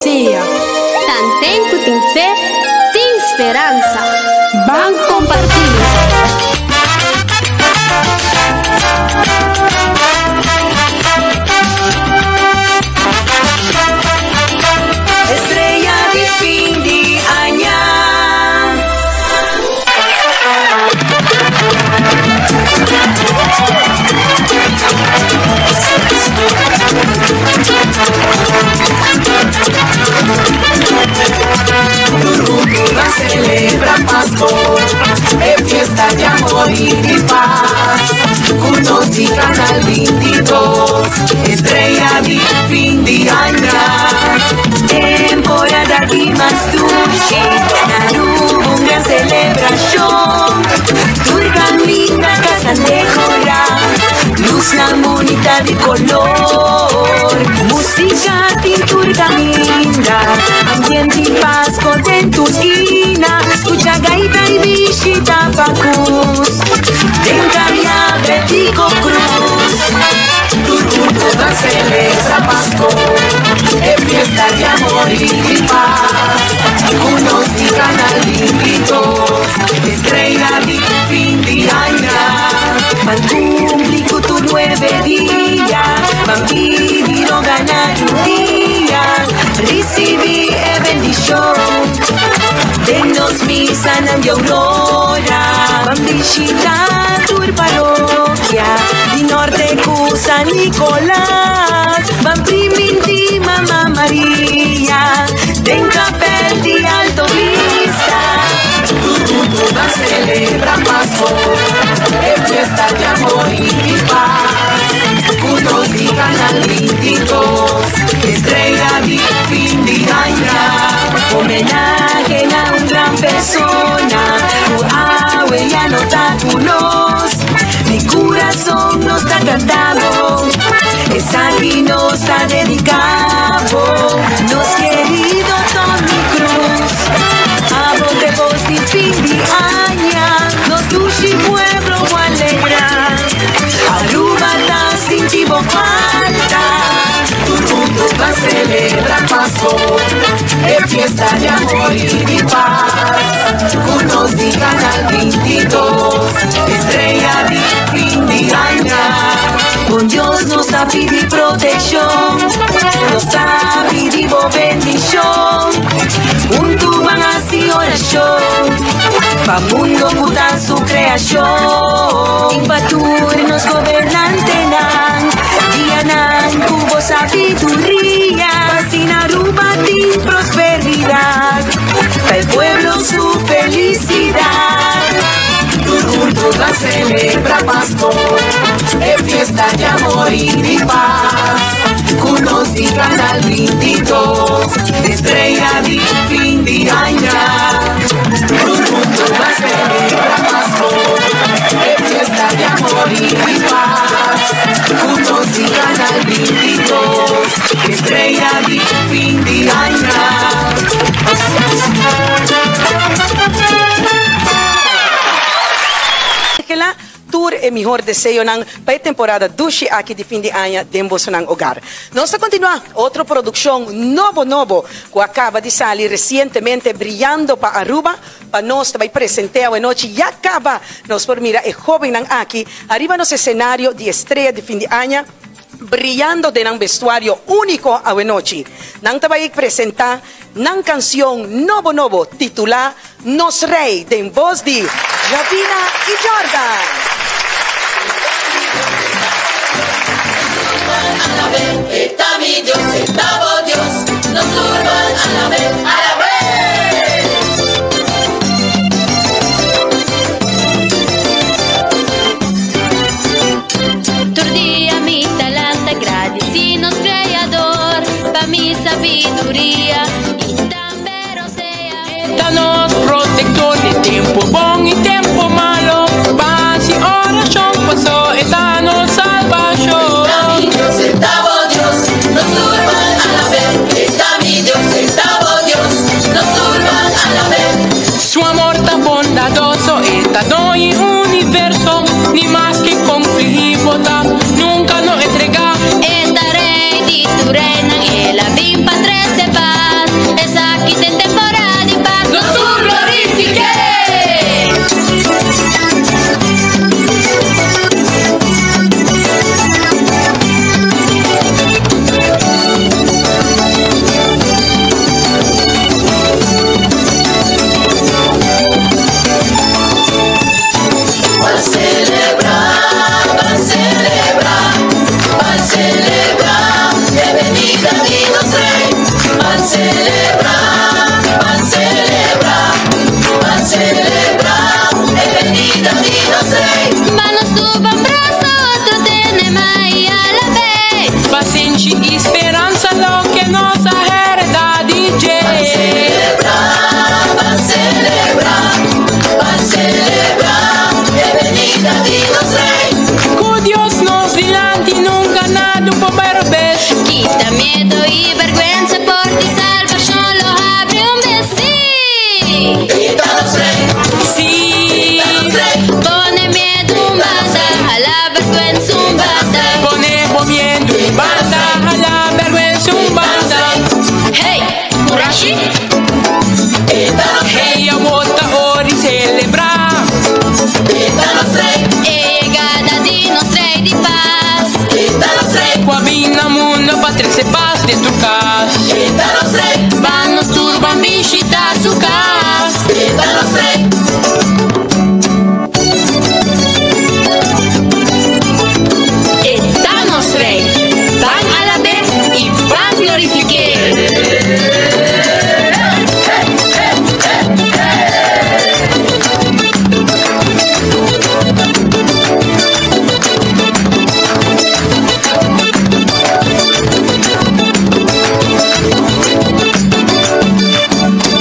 Sia. Tanten ku tin fe, tin speransa. Ban kompartí! Estrella di fin di aña. Tur celebra Pasco, e fiesta di amor y di paz. Cu nos di Canal 22, estrella di fin di aña. Temporada di mas dushi, Aruba un gran celebracion. Tur caminda casa decora, luznan bunita di color. Musica tin tur caminda, ambiente di Pasco den tur skina. Scucha gaita y bishita pacus, den Caya Betico Croes. Tur hunto ta celebra Pasco, e fiesta di amor y di paz. Cu nos di Canal 22, estrella di fin di aña. Ban cumpli cu tur 9 dia, ban pidi roga na rudia, ricibi e bendicion. Den nos misanan di aurora, ban bishita tur parokia, di Norte cu San Nicolas, ban priminti Mama Maria, den kapel di Alto Vista. Tur hunto ban celebra Pasco, e fiesta di amor y di paz. Cu nos di Canal 22, estrella di fin di aña. Homenahe na un gran persona, cu awe ya no ta cu nos. Mi corazón nos ta cantando, esaki nos ta dedicando. Nos querido Tony Cruz, abo t'e voz di fin di aña, nos dushi pueblo alegra. Aruba ta sinti bo falta. Tur hunto ta celebra Pasco, e fiesta di amor y di paz. Cu nos di Canal 22, estrella di fin di aña. Con Dios nos ta pidi proteccion, nos ta pidi bo bendicion. Hunto ban haci oracion, pa mundo cu ta su creacion. Y pa tur nos gobernantenan, guia nan cu bo sabiduria. Asina Aruba tin prosperidad, pa e pueblo su felicidad. Tur hunto ta celebra Pasco, e fiesta di amor y di paz. Cu nos di Canal 22, estrella di fin di aña. Tur hunto ta celebra Pasco, e fiesta di amor y di paz. Cu nos di Canal 22, estrella di fin di aña. Angela, tur e mihor deseonan pa e temporada dushi aki di fin di aña den bosonan hogar. Nos ta continua otro produccion nobo nobo cu a caba di sali recientemente briyando pa Aruba pa nos ta bay presente awe nochi ya caba nos por mira e hobennan aki ariba nos escenario di estrella di fin di aña briyando den nan vestuario unico awe nochi. Nan ta bay presenta nan cancion nobo nobo titula Nos Rey den voz di Javina y Jordan. Eta mi Dios, eta bo Dios, nos tur ban alab'é, alab'é. Tur dia mi ta lanta gradici nos Creador pa mi sabiduria y tambe rosea. Ta nos protector di tempo bon y tempo malo, pa haci oracion paso e ta nos salbacion. Eta mi Dios, eta bo Dios, nos tur ban alab'é. Eta mi Dios, eta bo Dios, nos tur ban alab'é. Su amor ta bondadoso, e ta doño universo, ni maske con bo ta, nunca no entrega. E ta rey di tur reynan, el a bin pa trece paz. celebra, ban celebra, ban celebra e venida di nos Rey. Ban nos tur ban brasa otro tene man y alab'e. Pasenshi y speransa loke nos a hereda di dje. Ban celebra, ban celebra, ban celebra e venida di nos Rey. Cu Dios nos dilanti nunca nada por bay robes. Kita miedo y berguensa por di salvacion lo habri un bes. Sí! E ta nos Rey, Sí! ta nos Rey. Pone miedo un banda, hala berguensa un banda. Pone bo miedo un banda, hala berguensa un banda. Hey, curashi! E ta nos Rey, Hey, awor ta ora di celebra. e ta nos Rey, E yegada di nos Rey di Paz. e ta nos Rey, Cu a bin na mundo pa trece paz den tur cas. e ta nos Rey, Ban nos tur ban bishita su cas. e ta nos Rey. E ta nos Rey. Ban alab'e y ban glorific'e.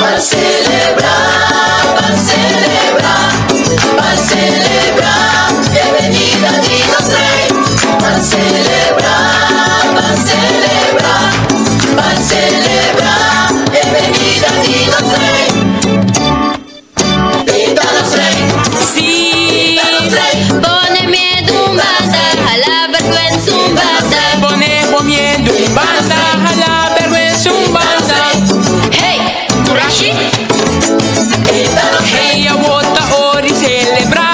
Ban celebra, ban celebra, ban celebra e venida di nos Rey. Ban celebra, ban celebra, ban celebra e venida di nos Rey. E ta nos Rey, Sí! ta nos Rey, Pone miedo un banda, hala berguensa un banda. Pone bo miedo un banda, hala berguensa un banda. Hey, curashi! e ta nos Rey, Hey, awor ta ora di celebra.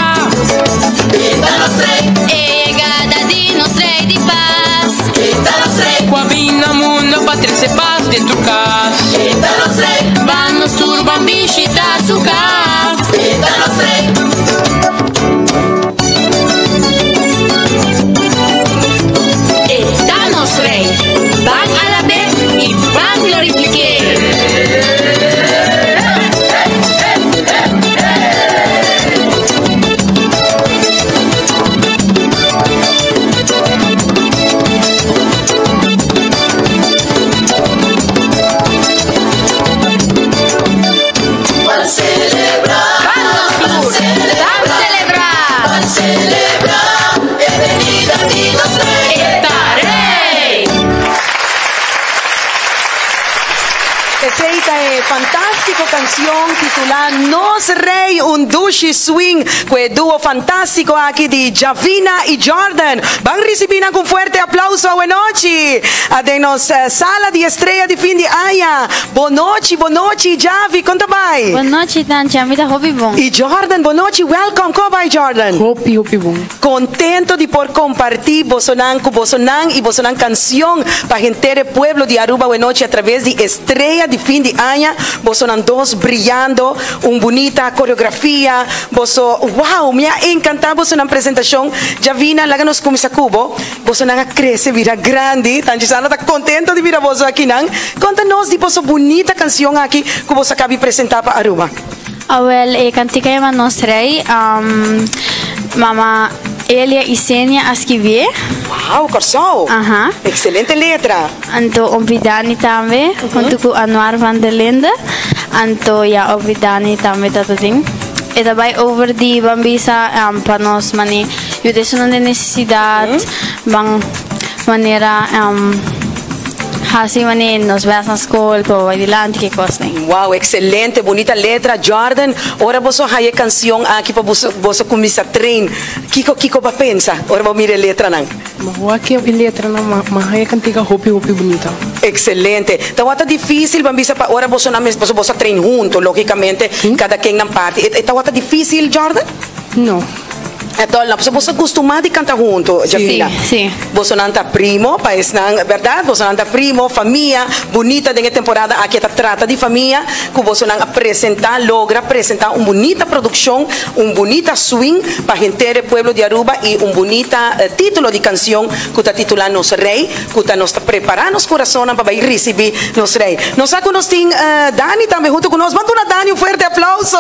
e ta nos Rey, E yegada di nos Rey di Paz. e ta nos Rey, Cu a bin na mundo pa trece paz den tur cas. e ta nos Rey, Ban nos tur ban bishita su cas. e ta nos Rey. E ta nos Rey. Ban alab'e y ban glorific'e. Ban celebra, Ban nos ban tur, ban celebra, celebra. ban celebra e venida di nos Rey. E ta Rey! Esey ta e fantastico cancion titula Nos Rey, un dushi swing, cu e duo fantastico aki di Javina y Jordan. Ban ricibi nan cu un fuerte aplauso awe nochi. Den nos sala di Estrella di fin di aña. Bon nochi, bon nochi, Javi, con ta bay? Bon nochi, Tanchi. Ami ta hopi bon. Y Jordan, bon nochi, welcome. Con bay, Jordan? Hopi, hopi bon. Contento di por comparti bosonan cu bosonan y bosonan cancion pa henter pueblo di Aruba awe nochi a traves di Estrella di fin di aña. Bosonan dos briyando, un bunita coreografia. Boso, wow, mi a encanta bosonan presentacion. Javina, laga nos cuminsa cu bo. Bosonan a crece, bira grandi. Tanchi Sandra ta contento di mira boso akinan. Conta nos di boso bunita cancion aki cu boso a caba di presenta pa Aruba. Ah, wel, e cantica yama Nos Rey. Mama Elia Isenia a skirbié. Wow, Corsou. Excelente letra. Anto Ovidani tambe, hunto cu Anuar van der Linde. Anto ya Ovidani tambe ta tin. E ta bay over di ban bisa pa nos mani yuda esunnan den necesidad, ban manera hasi mani nos best na school pa bay dilanti ki cosnan. Wow, excelente, bunita letra. Jordan, ora boso haya cancion aki pa boso, boso cuminsa train. Kico kico bo a pensa? Ora bo mira e letranan. Mi a wak e letranan, m'a haya cantica hopi hopi bunita. Excelente. Tawata dificil ban bisa pa ora boso nan mes boso boso train hunto, logicamente, cada ken nan parti. E tawata dificil, Jordan? No. Atòl, no, pasobra boso a kustumá di kanta huntu, Javina. Sí, sí. Bosonan ta primo, pa esnan, bèrdat? Bosonan ta primo, famia bunita den e temporada aki e ta trata di famia ku bosonan a presentá, logra presentá un bunita produkshon, un bunita swing pa henter e pueblo di Aruba i un bunita título di kansion ku ta titulá Nos Rei, ku ta nos ta prepará nos kurasonnan pa bai risibí nos Rei. Nos sa ku nos tin Dani tambe huntu ku nos. Ban duna Dani un fuerte aplauso!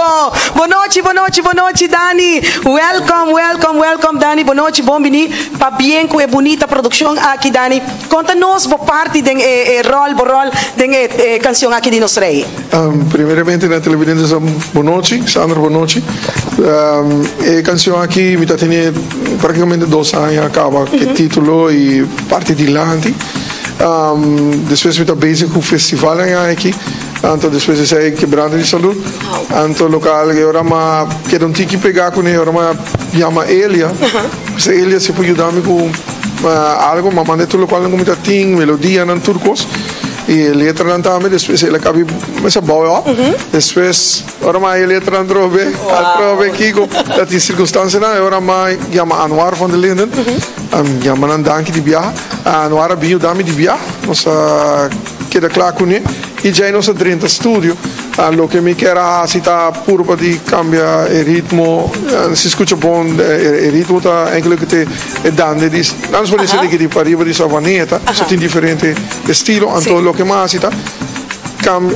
Bonochi, bonochi, bonochi Dani! Wèlkòm, wèlkòm, wèlkòm Dani, bonochi, bon biní. Pabien ku e bunita produkshon aki Dani. Konta nos bo parti den e ròl, bo ròl den e kansion aki di Nos Rei. Primeramente na televidentes bonochi, Sandra bonochi. E kansion aki mi ta tene praktikamente dos aña kaba ku e titulo i parti dilanti. Despues mi ta bezig ku festival aña aki. Anto despues esei kebrante di salud. Anto lokal e ora m'a keda un tiki pegá kuné, e ora m'a yama Elia. Bisa Elia si por yuda mi ku algo, m'a manda e tur lokualnan ku mi ta tin, melodianan, tur kos. I e letranan tambe, despues el a kabi mester bou e op. Despues ora m'a haña e letranan atrobe, atrobe kiko ta tin sirkunstansianan, e ora m'a yama Anuar van der Linden, yama nan danki di biaha. Anuar a bin yuda mi di biaha, nos a keda kla kuné i djei nos a drenta studio. Loke mi kier a hasi ta puru pa di kambia e ritmo. Si skucha bon e ritmo ta enkele ku te e dande di, nan nos por disi di di pariba di Savaneta, so tin diferente estilo. Anto loke mi a hasi ta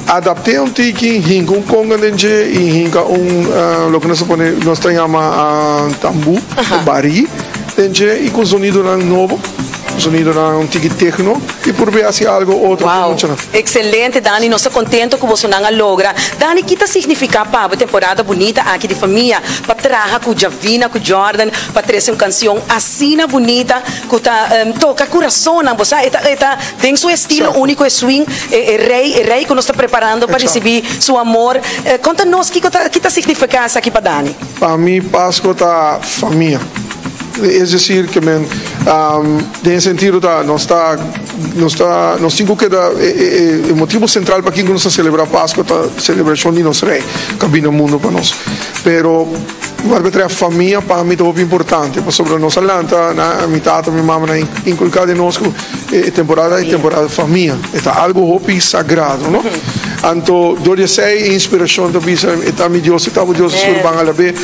adapt'é un tiki, hinka un konga den dje i hinka un loke nos ta pone, nos ta yama tambú, barí den dje i ku zonidonan nobo. Sonidonan un tiki techno y purbe haci algo otro cu Wow! muchanan. Excelente Dani, nos ta contento cu bosonan a logra. Dani, ki ta significa pa bo e temporada bunita aki di famia pa traha cu Javina cu Jordan pa trece un cancion asina bunita cu ta toca curasonnan? Bo sa e ta e ta den su estilo Exacto. unico e swing, e e rey e rey cu nos ta preparando pa Exacto. ricibi su amor. Conta nos kico ta ki ta significa esaki pa Dani? Pa mi Pasco ta famia. Es decir ke men den e sentido ta nos ta nos ta nos tin ku keda e motibo sentral pakin ku nos ta selebrá Paskua ta selebrashon di nos Rei ku a bini na mundu pa nos. Pero wak betrèf famia pa mi ta hopi importante pasobra nos a lanta na mi tata mi mama nan a inkulká den nos ku e temporada e temporada di famia e ta algu hopi sagrado no. Anto dor di esei e inspirashon ta bisa e ta mi Dios e ta bo Dios tur ban alab'é.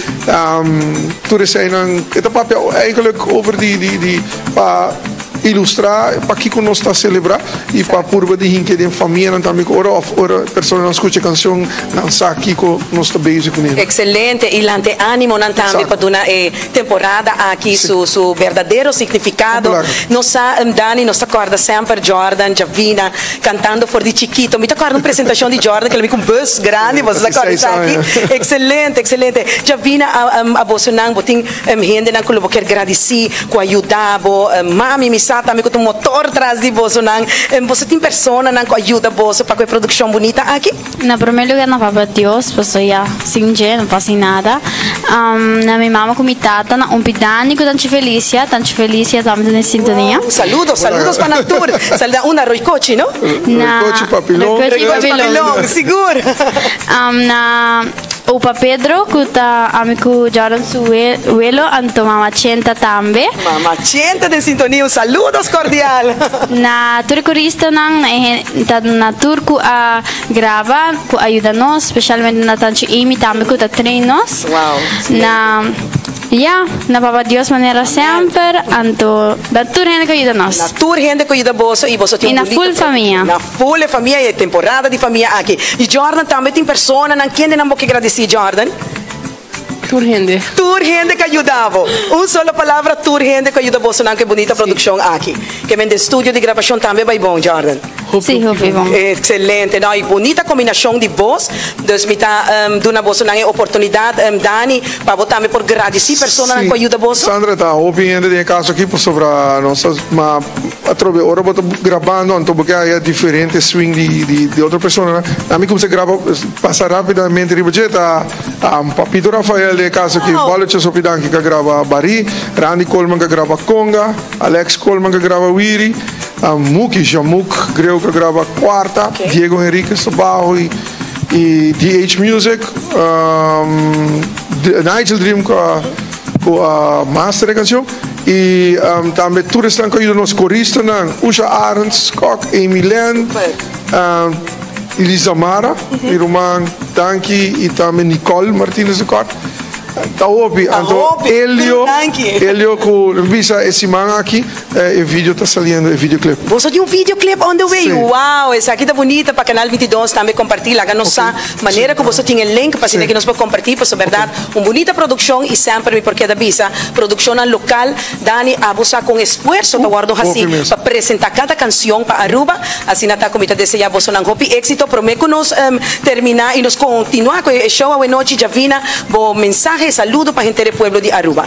Tur eseinan e ta papia eigenlijk over di di di pa ilustra pakiko nos ta celebra y pa purba di hinke den famianan tambe cu ora of ora personanan scucha e cancion nan sa kico nos ta bezig cu ne. Excelente y lante animonan tambe pa duna e temporada aki su su berdadero significado. Nos sa Dani nos ta corda semper Jordan, Javina cantando for di chikito. Mi ta corda un presentacion di Jordan cu el a bin cu un bus grandi, boso ta corda esaki? Excelente, excelente. Javina a bosonan bo tin hendenan cu lo bo kier gradici cu a yuda bo. Mami mi sa tambe cu ta un motor tras di bosonan. Boso tin personanan cu a yuda boso pa cu e produccion bunita aki? Na prome lugar na Papa Dios, pasobra ya sin dje no por hasi nada. Na mi mama ku mi tata, na Umpi Dani ku Tanchi Felicia, Tanchi Felicia tambe ta den sintonia. Wow, saludos, saludos pa nan tur. Saluda unda Roycochi, no? Na Roycochi Papilon. Roycochi Roycochi Papilon. Papilon, sigur. Na Opa Pedro ku ta ami ku Jordan su welo, anto Mama Chenta tambe. Mama Chenta den sintonia, un saludos cordial. Na tur e coristanan, na e hen ta na tur ku a graba, ku a yuda nos, specialmente na Tanchi Amy tambe ku ta train nos. Wow. Na ya, na Papa Dios manera semper, anto na tur hende ku a yuda nos. Na tur hende ku a yuda boso y boso tin Y un na bunita full famia. Na full e famia y e temporada di famia aki. Y Jordan tambe tin personanan, kendenan bo ke gradisi Jordan? Tur hende. Tur hende ku a yuda bo. Un solo palabra, tur hende ku a yuda bosonan ku e bunita produkshon aki. Ke men den studio di grabashon tambe bai bon, Jordan? Sí, hopi bon. Excelente. No, y bunita kombinashon di bos. Dus mi ta duna bosonan e oportunidat, Dani, pa bo tambe por gradisí personanan ku a yuda boso. Sandra, ta hopi hende den e kaso aki pasobra nos ta ma atrobe ora bo ta grabando anto bo ke haya diferente swing di otro personanan. Ami kumsa graba pasa rapidamente riba dje ta. Papito Rafael den e caso aki, Boloche Sopidanki ka graba bari, Randy Coleman ka graba conga, Alex Coleman ka graba wiri, Muki Jamuk Greu ka graba cuarta, Diego Henriquez ta baho y y DH Music, Nigel Dream ka. ku a master e kanshon i tambe tur esnan ku a yuda nos koristanan, Usha Arends, Kok, Amy Len, Elisa Mara, mi ruman, danki i tambe Nicole Martinez de Kort. Ta hopi, anto Elio, Elio ku bisa e siman aki e video ta saliendo, e videoclip. Boso tin un videoclip on the way? Wow, esaki ta bunita pa Canal 22 tambe comparti, laga nos sa manera ku boso tin e link pa asina ki nos por comparti, pasobra berdad un bunita produccion y semper mi por keda bisa produccionnan local. Dani, abo sa con esfuerzo ta wordo haci pa presenta cada cancion pa Aruba, asina ta cu mi ta desea bosonan hopi exito. Prome cu nos termina y nos continua cu e show awenochi, Javina, bo mensahe y saludo pa henter e pueblo di Aruba.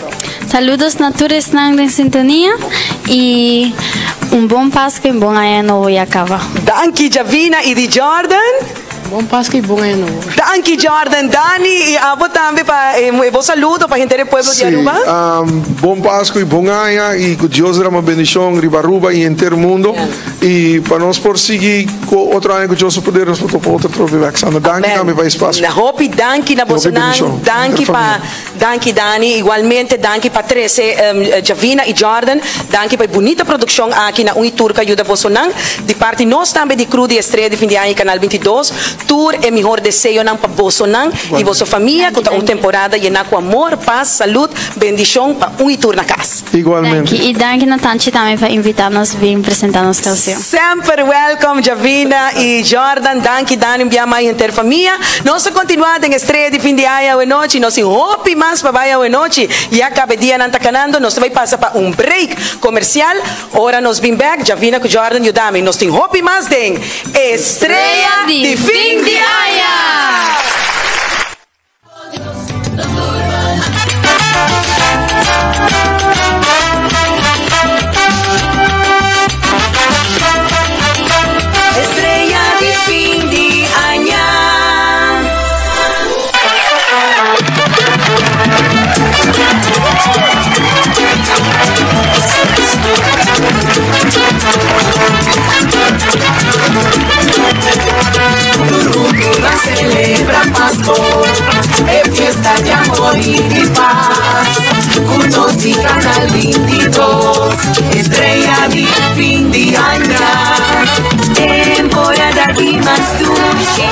Saludos na tur esnan den sintonia y un bon Pasco y un bon aña nobo ya caba. Danki Javina y di Jordan. Bon Pasco y bon aña nobo. Danki Jordan, Dani y abo tambe pa e bo saludo pa henter e pueblo di Aruba. Sí, bon Pasco y bon aña y cu Dios derama bendicion riba Aruba y henter mundo y pa nos por sigui cu otro aña cu Dios su poder nos por topa otro trofe bek. Sandra, danki tambe pa e espacio. Hopi danki na bosonan, danki pa. Danki Dani, igualmente danki pa trece Javina y Jordan, danki pa e bunita produccion aki na un y tur cu a yuda bosonan. Di parti nos tambe di crew di Estrella di Fin di Aña y Canal 22, tur e mihor deseonan pa bosonan y boso famia cu ta un temporada yena cu amor, paz, salud, bendicion pa un y tur na cas. Igualmente. Danki y danki na Tanchi tambe pa invita nos bin presenta nos cancion. Semper welcome Javina y Jordan, danki Dani un bia mas y henter famia. Nos ta continua den Estrella di Fin di Aña awenochi, nos tin hopi mas pa bay awenochi, ya caba e dianan ta canando, nos ta bay pasa pa un break comercial, ora nos bin bek Javina cu Jordan yudami, nos tin hopi mas den Estrella di Fin di Aña! Estrella di fin di aña. Celebra Pasco, e fiesta di amor y di paz. Cu nos di Canal 22, estrella di fin di aña. Temporada di mas dushi.